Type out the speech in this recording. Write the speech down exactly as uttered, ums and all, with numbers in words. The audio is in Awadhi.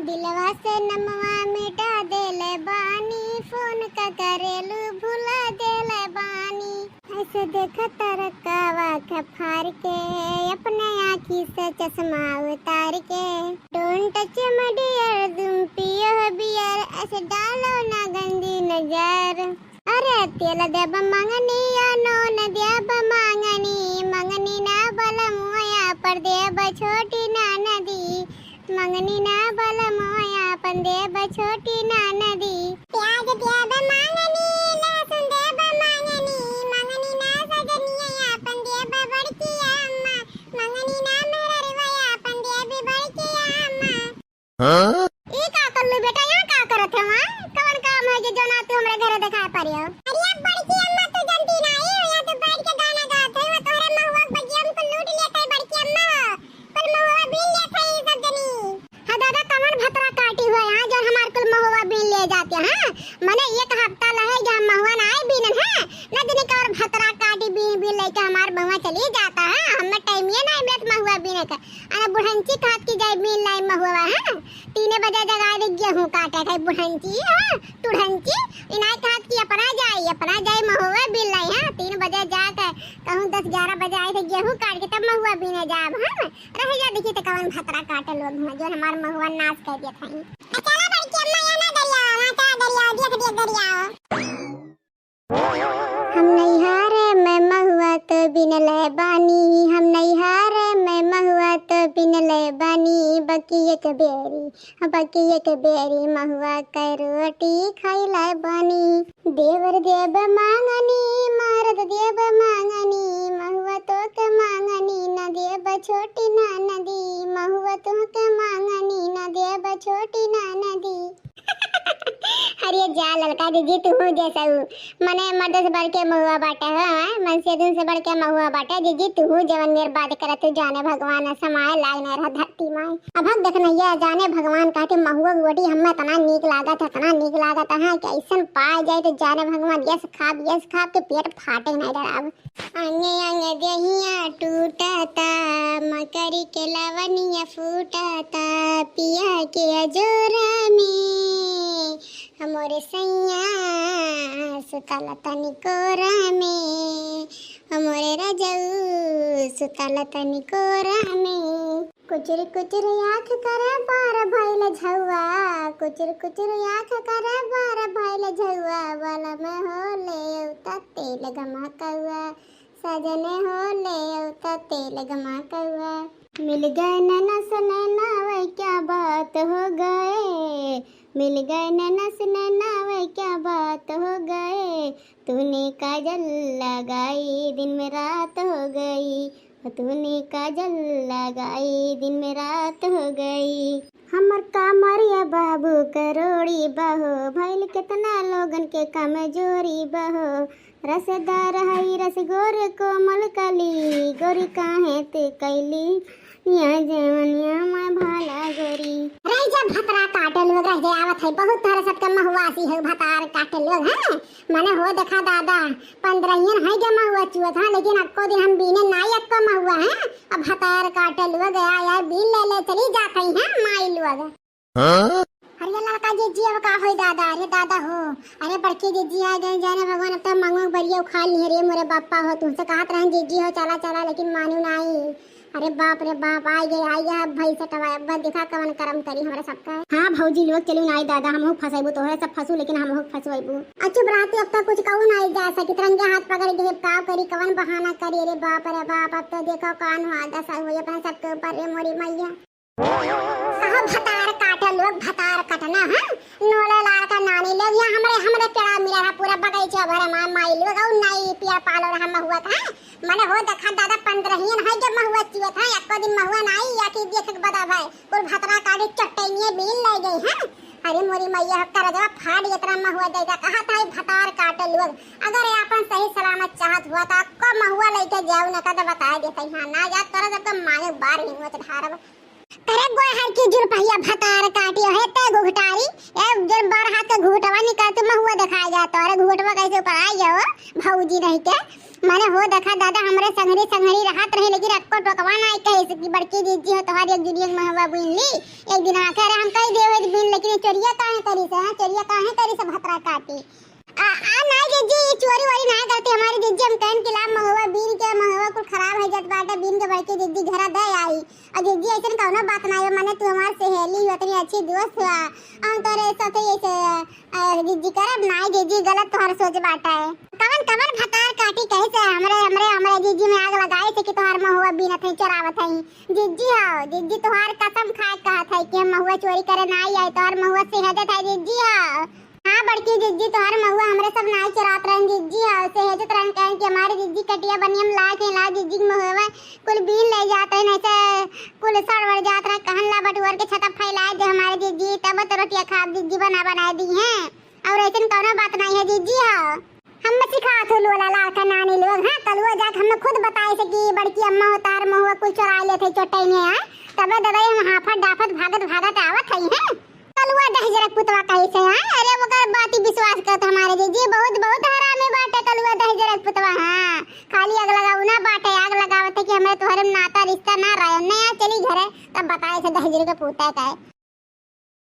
दिलवा से नमवा मिटा देले बानी, फोन का करेलू भुला देले बानी। ऐसे देखत रकावा के फार के, अपने आँखी से चश्मा उतार के। Don't touch my dear, तुम पियो हो beer, ऐसे डालो ना गंदी नजर। अरे तेल देब मंगनी या नून देब मंगनी, मंगनी ना बलमुआ पर देब छोटी ना नदी। मंगनी ना बलमुआ अपन देब छोटी ना नदी। प्याज देब मंगनी, लहसुन देब मंगनी, मंगनी ना सजनिया अपन देब बड़की अम्मा, मंगनी ना मेहररुआ अपन देब बड़की अम्मा। हाँ? ई का करलू बेटा, यहाँ का करत है वहाँ? कवन काम है जे जोना तू हमरे घरे देखाए पड़ी हो? अरे बड़की अम्मा तू जनती ना, ई यहाँ तू बैठ के गाना गात है, वो तोहरे महुआ के बगिया में कुल लूट लेत है बड़की अम्मा। कुल महुआ बीन लेत है ई सब जनी। हाँ दादा, कवन भतरा काटी हुआ यहाँ जो हमार कुल महुआ बीन ले जाते हैं? मने एक हफ्ता लहे जो हम महुआ ना आए बीनन है, न दिन का और भतरा काटी बीन बीन लेके हमार महुआ चली जाता है। हमें टाइम ये ना मिलत महुआ बीने का। अरे बुढ़ंची कहत की जाए बीन लाई महुआ है, तीने बजे जगाए दे गेहूं काटे के बुढ़ंची, हाँ, टुढ़ंची। इनाय कहत की अपना जाए, अपना जाए महुआ बीन लाई, हाँ, तीन बजे जाके कहूँ दस ग्यारह बजे आए थे गेहूं काट के तब महुआ बीने जाब, हाँ। रह जा, देखी त कवन भतरा काटे लोग हुआ, जो हमार महुआ नाश कर देत हई। आ चला बड़की अम्मा, यहाँ ना दरिया, वहाँ का दरिया, देख, देख दरिया। हम नैहरे में महुआ तो बिनले बानी, हम नैहरे में महुआ तो बिनले बानी, बकी एक बेरी, बकी एक बेरी महुआ के रोटी खैले बानी। देवर देब मांगनी, मरद देब मांगनी, महुआ तोके मांगनी, ना देब छोटी ना नदी, महुआ तोके मांगनी, ना देब छोटी ना नदी। अरे जा ललका जीजी, तू जैसा हूँ, मने मर्द से बढ़ के महुआ बाटे हो, हैं? मनसेधुन से बढ़ के महुआ बाटे जीजी, तू जवन मेर बात करत तू, जाने भगवान, समाए लाग नहीं रहा धरती माई। अब हम देखना ये जाने भगवान का के महुआ के रोटी हमें इतना नीक लागत है, इतना नीक लागत है कि ऐसन पाए जाए तो जाने भगवान, यस खाब, यस खाब के पेट फाटे नहीं डराब। अंगे अंगे देहिया टूटता, मकरी के लवनिया फूटता, पिया के अजोरा में हमरे सैया सुतल तनी कोरा में, हमरे रजऊ सुतल तनी कोरा में। कुचुर कुचुर आँख करे बार भइल झउआ, कुचुर कुचुर आँख करे बार भइल झउआ, बलम हो ले अउता तेल गमकउआ, सजन हो ले अउता तेल गमकउआ। मिल गए नैना से नैना, वह क्या बात हो गए, मिल गए नैना से नैना, वह क्या बात हो गए, तूने काजल लगाई, दिन में रात हो गई, ओ तूने काजल लगाई, दिन में रात हो गई। हमर कामरिया बाबू करोड़ी बहो, भइल कितना लोगन के कमजोरी बहो। रसदार हई रस गोर कोमल कली, गोरी काहे ते कैली, या जवनिया में भाला गोरी। रह जा भतरा काटे लोग, रह जा, आवत है बहुत तरह सबके महुआसी है भतार काटे लोग, हैं? मने हो देखा दादा, पंद्रहियन है के महुआ चुअत, हाँ, लेकिन अक्को दिन हम बीने नाई अक्को महुआ, हैं? अब भतार काटे लोग आया, आया, बीन ले ले चली जात है, हैं, माई लोग। हाँ? अरे लड़का जीजी, अब का होई दादा, अरे दादा हो, अरे बड़की जीजी आ गए, जाने भगवान अब तो महुआ के बरिया उखाड़ लिए रे मोरे बापा हो, तुमसे कहत रहन जीजी हो चला चला, लेकिन मानू नाई। अरे बाप रे बाप, आई गए, आई गए, अब भाई से टवाए, अब देखा कवन करम करी हमरा सबका। हाँ भौजी लोग, चलू नाई दादा, हमहू फंसैबू, तोहरे सब फंसू, लेकिन हमहू फंसवैबू। अच्छा बराती, अब तो कुछ कहू नाई जा सकी, तिरंगे हाथ पकड़ के अब का करी, कवन बहाना करी? अरे बाप रे बाप, अब तो देखो कौन हुआ दशा हुई अपने सबके ऊपर रे मोरी मैया। कहो भतार काटे लोग, भतार कटना, हाँ? नोले लाल का नानी लोग, यहाँ हमरे, हमरे पेड़ा मिला रहा, पूरा बगीचा भरे मा-, माई लोग, और नाई पिया पालो रहा महुआ का, हाँ? मने हो देखा दादा, पंद्रहियन है जो महुआ चुअत है, एको दिन महुआ नाई या कि देख के बदा भाई, कुल भतरा काटे चट्टैनिये बीन ले गई, हाँ? अरे मोरी मैया, करजवा फाड़ इतना महुआ दे दा, कहा था भतार काटे लोग, अगर ये अपन सही सलामत चाहत हुआ तो अक्को महुआ लेके जाओ, न कद बताए देते, हाँ? ना जा, तोरा सबके मायो बार हिंगो ढारब। अरे गोहर की जुरपहिया भतार काटियो है ते घुघटारी, ए जन बार हाथ का घुघटवा निकाल तू महुआ दिखाई जा, तोरे घुघटवा कैसे ऊपर आई हो भौजी रह के। अरे हो देखा दादा, हमरे संघरी संघरी रहत रही, लेकिन अक्को टोकवा नाहीं कहिस कि बड़की जिज्जी हो तोहार एक जुरिया महुआ बीन ली। एक दिन आके, अरे हम कहि देवे बीन, लेकिन ये चोरिया काहे करिस, हाँ? चोरिया काहे करिस भतरा काटी? आ, आ नाहीं जिज्जी, ये चोरी वोरी नाहीं करती हमारी जिज्जी। हम कहन कि ला महुआ बीन के, महुआ कुल खराब होइ जात बाटे, बीन के बड़की जिज्जी घरा दे आई। और जिज्जी अइसन कौनो बात नाहीं हो, माने तू हमार सहेली हो, इतनी अच्छी दोस्त हो, हम तोरे साथे ऐसे अरे जिज्जी करब नाहीं जिज्जी, गलत तोहर सोच बाटे। कवन कवन भतार काटी कहिस हमरे, हमरे, हमरे जिज्जी में आग लगाइस कि तोहर महुआ बीनत हई, चोरावत हई। जिज्जी हो, जिज्जी तोहर कसम खाए कहत हई कि हम महुआ चोरी करे नाहीं आई, तोहर महुआ सहेजत हई जिज्जी हो। हाँ बड़की जिज्जी, तोहर महुआ हमरे सब नाहीं चोरात रहन जिज्जी हो, सहेजत रहन, कहन कि हमारी जिज्जी कटिया बनिया में लाए थे, ला जिज्जी के महुआ कुल बीन ले जात रहन, ऐसे कुल सड़ वड़ जात रहा, कहन ला बटुअर के छता फैलाए दे हमारे जिज्जी, तब तो रोटिया खाब जिज्जी बना बनाए दी हैं। और ऐसन कौनो बात नाहीं है जिज्जी हो। हम सिखात हो लोला लाड़का नानी लोग, हाँ, कलुआ जाके हमें खुद बताइस कि बड़की अम्मा हो तोहार महुआ कुल चोराइ लेत हई चोटई में, हाँ। तबे ददई हम हाफत डाफत भागत भागत आवत हई, हैं। कलुआ दहिजरक पुतवा कहिस है, हाँ। अरे ओकर बाती विश्वास करत हमारे जिज्जी, बहुत, बहुत हरामी बाटे कलुआ दहिजरक पुतवा, हाँ। खाली आग लगाऊ ना बाटे, आग लगावत है कि हमें तोहरे में नाता रिश्ता ना रहे, नया चली घरे, तब बताइस दहिजर के पूता का है।